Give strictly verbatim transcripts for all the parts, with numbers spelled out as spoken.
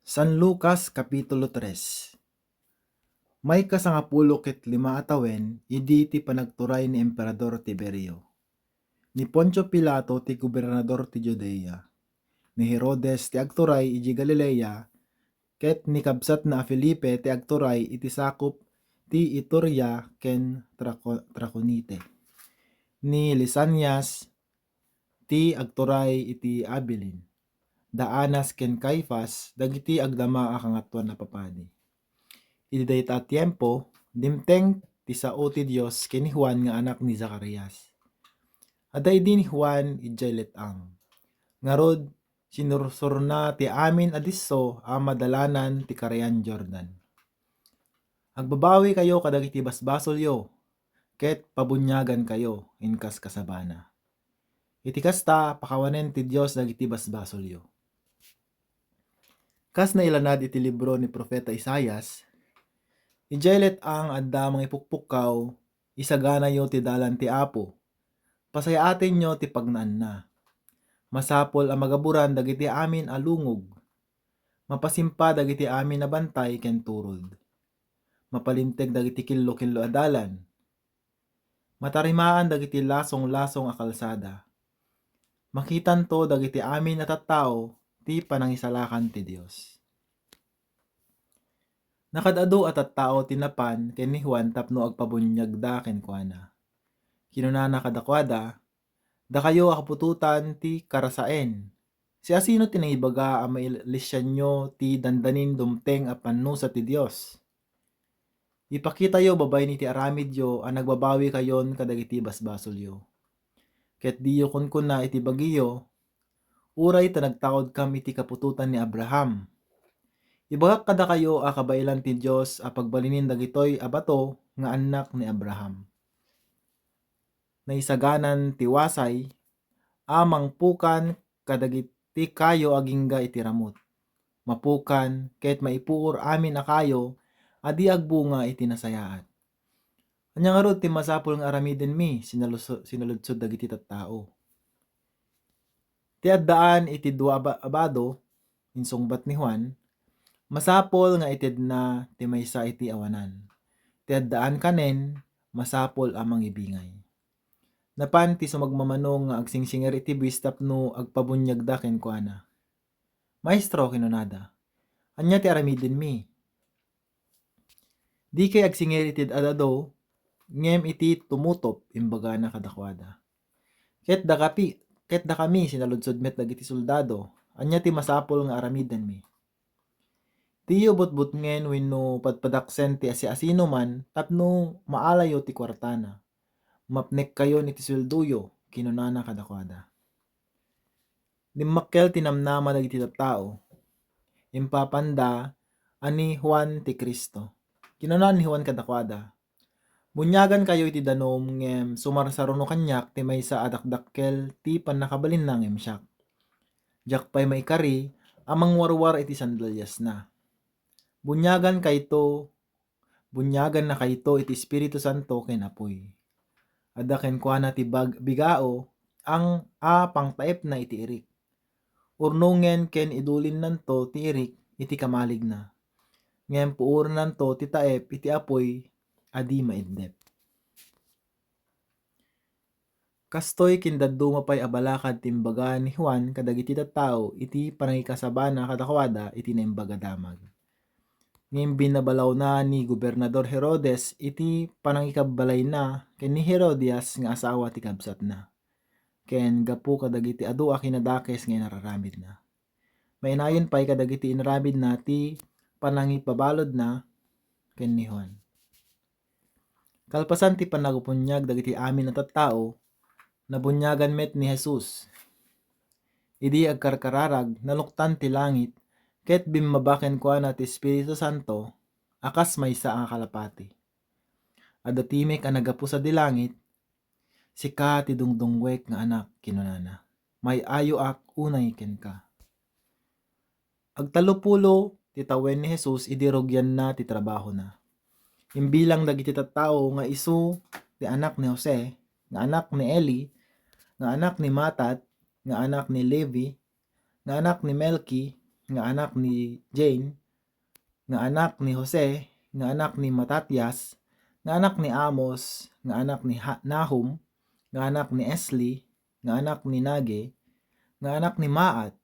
San Lucas, Kapitulo tres. Maikasangapulo ket lima a tawen idi ti panagturay ni Emperador Tiberio. Ni Poncio Pilato ti gobernador ti Judea. Ni Herodes ti agturay iti Galilea, ket ni kabsatna a Felipe ti agturay iti sakup ti Iturea ken Traco-, Traconite. Ni Lisanias ti agturay iti Abilene. Da Anas ken Caifas dagiti agdama a kangatoan a papadi. Iti dayta a tiempo, dimteng ti sao ti Dios ken ni Juan nga anak ni Zacarias. Adda idi ni Juan idiay let-ang. Ngarud, sinursurna ti amin a disso a madalanan ti Karayan Jordan. Agbabawikayo kadagiti basbasolyo, ket pabuniagankayo inkas kasabana. Iti kasta, pakawanen ti Dios dagiti basbasolyo. Kas nailanad iti libro ni Profeta Isaias, idiay let-ang adda mangipukpukkaw, isaganayo ti dalan ti Apo. Pasayaatenyo ti pagnaanna. Masapul a magaburan dagiti amin a lungog. Mapasimpa dagiti amin a bantay ken turod. Mapalinteg dagiti killo-killo a dalan. Matarimaan dagiti lasong-lasong a kalsada. Makitanto dagiti amin a tattao ti panangisalakan ti Dios. Nakaad-ado a tattao ti napan ken ni Juan tapno agpabuniagda kenkuana. Kinunana kadakuada, "Dakayo a kaputotan ti karasaen. Siasino ti nangibaga a mailisianyo ti dandanin dumteng a pannusa ti Dios? Ipakitayo babaen iti aramidyo a nagbabawikayon kadagiti basbasolyo. Ket diyo kunkuna iti bagiyo, uray ta nagtaudkam iti kaputotan ni Abraham. Ibagak kadakayo a kabaelan ti Dios a pagbalinin dagitoy a bato nga annak ni Abraham. Naisaganan ti wasay a mangpukan kadagiti kayo agingga iti ramut. Mapukan ket maipuor amin a kayo a di agbunga iti nasayaat." "Ania ngarud ti masapul nga aramidenmi?" sinaluso-, sinaludsod dagiti tattao. "Ti addaan iti dua a ba-, a bado," insungbat ni Juan, "masapul nga itedna ti maysa iti awanan. Ti addaan kanen, masapul a mangibingay." Napan ti sumagmamano nga agsingsingir iti buis tapno agpabuniagda kenkuana. "Maestro," kinunada, "ania ti aramidenmi?" "Dikay agsingir iti ad-adu, ngem iti tumutop," imbagana kadakuada. "Ket dakapi-, ket dakami," sinaludsod met dagiti soldado, "ania ti masapul nga aramidenmi?" "Diyo butbutngen wenno padpadaksen ti asiasinoman tapno maalayo ti kuartana. Mapnekkayon iti sueldoyo," kinunana kadakuada. Dimmakkel ti namnama dagiti tattao. Impapanda a ni Juan ti Cristo. Kinuna ni Juan kadakuada, "Buniagankayo iti danum ngem sumarsaruno kaniak ti maysa a dakdakkel ti pannakabalinna ngem siak. Diak pay maikari a mangwarwar iti sandaliasna. Buniagankayto, buniagannakayto iti Espiritu Santo ken apuy. Adda kenkuana ti bag-, bigao ang a pangtaepna iti irik. Urnongen ken idulinnanto ti irik iti kamaligna. Ngem puorennanto ti taep iti apuy a di maiddep." Kastoy kindadduma pay a balakad ti imbaga ni Juan kadagiti tattao iti panangikasabana kadakuada iti Naimbag a Damag. Ngem binnabalawna ni Gobernador Herodes iti panangikabbalayna ken ni Herodias nga asawa ti kabsatna, ken gapu kadagiti adu a kinadakes nga inararamidna. Mainayon pay kadagiti inaramidna ti panangipabaludna ken ni Juan. Kalpasan ti pannakabuniag dagiti amin a tattao, nabuniagan met ni Jesus. Idi agkarkararag, naluktan ti langit, ket bimmaba kenkuana ti Espiritu Santo a kas maysa a kalapati. Adda timek a naggapu sadi langit, "Sika ti dungdungngoek nga Anak," kinunana. "Maay-ayoak unay kenka." Agtallopulo ti tawen ni Jesus idi rugianna ti trabahona. Imbilang dagiti tattao nga isu ti anak ni Jose, nga anak ni Eli, nga anak ni Matat, nga anak ni Levi, nga anak ni Melki, nga anak ni Jane, nga anak ni Jose, nga anak ni Matatias, nga anak ni Amos, nga anak ni Ha-, Nahum, nga anak ni Esli, nga anak ni Nage, nga anak ni Maat,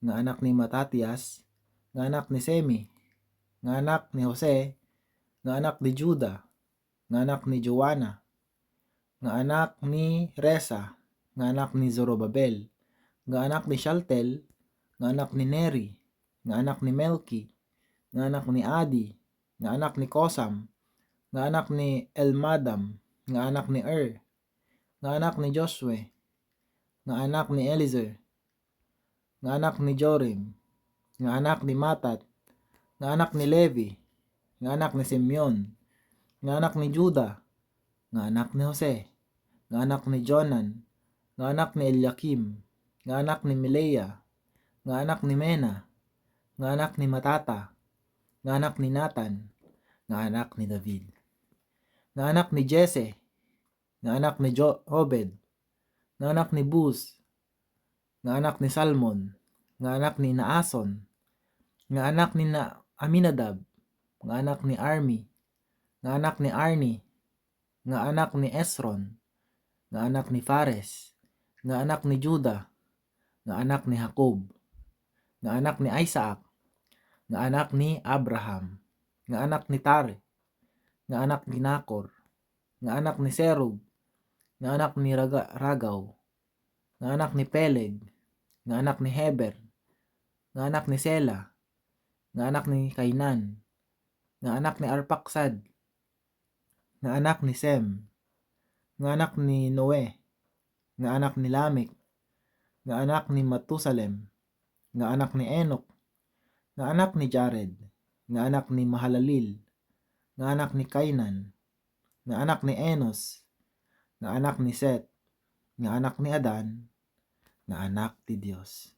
nga anak ni Matatias, nga anak ni Semi, nga anak ni Jose, nga anak ni Juda, nga anak ni Joana, nga anak ni Resa, nga anak ni Zorobabel, nga anak ni Shaltel, nga anak ni Neri, nga anak ni Melki, nga anak ni Adi, nga anak ni Kosam, nga anak ni Elmadam, nga anak ni Er, nga anak ni Josue, nga anak ni Eliezer, nga anak ni Jorim, nga anak ni Matat, nga anak ni Levi, nga anak ni Simeon, nga anak ni Juda, nga anak ni Jose, nga anak ni Jonan, nga anak ni Eliakim, nga anak ni Melea, nga anak ni Mena, nga anak ni Matata, nga anak ni Natan, nga anak ni David, nga anak ni Jesse, nga anak ni Jo-, Obed, nga anak ni Buz, nga anak ni Salmon, nga anak ni Naason, nga anak ni Na-, Aminadab, nga anak ni Armi, nga anak ni Arni, nga anak ni Esron, nga anak ni Fares, nga anak ni Juda, nga anak ni Jacob, nga anak ni Isaac, nga anak ni Abraham, nga anak ni Tare, nga anak ni Nakor, nga anak ni Serug, nga anak ni Raga-, Ragaw, nga anak ni Peleg, nga anak ni Heber, nga anak ni Sela, nga anak ni Cainan, nga anak ni Arpaksad, nga anak ni Sem, nga anak ni Noe, nga anak ni Lamek, nga anak ni Matusalem, nga anak ni Enok, nga anak ni Jared, nga anak ni Mahalalil, nga anak ni Cainan, nga anak ni Enos, nga anak ni Set, nga anak ni Adan, nga anak ti Dios.